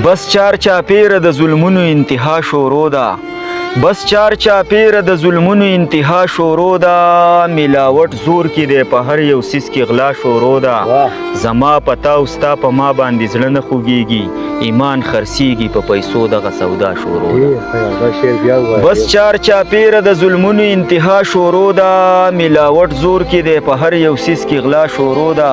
بس چار چاپیره د ظلمونو انتها شروع ده، بس چار چاپیره د ظلمونو انتها شروع ده، ملاوټ زور کې دی په هر یو څیز کې غلا شروع ده. زما په تا او ستا په ما باندې زړه نه خوږیږي، ایمان خرڅیږي په پیسو دغه سودا شروع ده. بس چار چاپیره د ظلمونو انتها شروع ده، ملاوټ زور کې دی په هر یو څیز کې غلا شروع ده.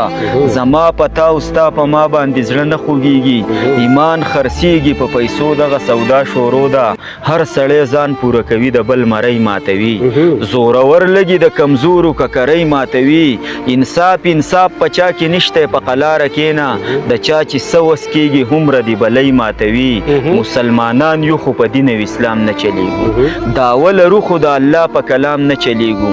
زما په تا او ستا په ما باندې زړه نه خوږیږي، ایمان خرڅیږي په پیسو دغه سودا شروع ده. هر سړی ځان پوره کوي د بل مرۍ ماتوي، زورور لګي د کمزورو ککرۍ ماتوي. انصاف انصاف په چا کې نشته په قلاره کېنه، د چا چې څه وس کېږي هومره دې بلۍ ماتوي. مسلمانان یو خو په دین او اسلام نه چلیږو، دعوه لرو خو د الله په کلام نه چلیږو.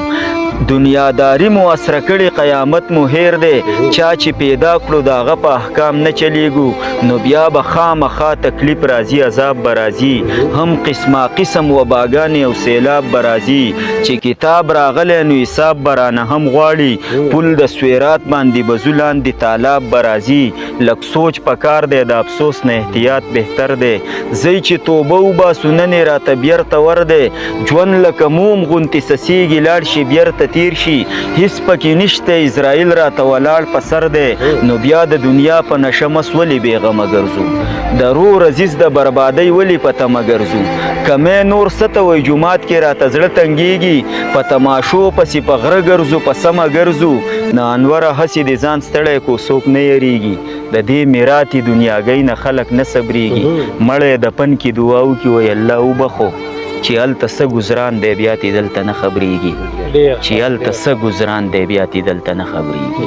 دنیاداری مو اسره کړي قیامت مو هیر دی، چا چې پیدا کړو د هغه په احکام نه چلیږو. نو بیا به خامخا تکلیف راځي، عذاب به راځي، هم قسمه قسم وباګانې او سیلاب به راځي. چې کتاب راغلی نو حساب به رانه هم غواړي، پل د سویرات باندې به ځو لاندې تالاب به راځي. لږ سوچ پکار دی، د افسوس نه احتیاط بهتر دی. ځئ چې توبه وباسو نن یې راته بیرته ور دی، ژوند لکه موم غوندې څڅېږي لاړ شي بیرته تیر شي، هیڅ پکې نشته اسرائیل راته ولاړ په سر دی. نو بیا د دنیا په نشه مس ولې بېغمه ګرځو، د رور عزیز د بربادۍ ولې په تمه ګرځو. که مې نور څه ته وایي جومات کې راته زړه تنګېږي، په تماشو پسې په غره ګرځو په سمه ګرځو. نه انوره هسې دې ځان ستړی کو څوک نه یریږي، د دې میراتي دنیاګۍ نه خلک نه صبرېږي. مړی د پن کې دعا وکړي وایي الله وبخښو چې هلته څه ګزران دی بیا تې دلته نه خبرېږي، چې هلته څه ګزران دی بیا تې دلته نه خبرېږي.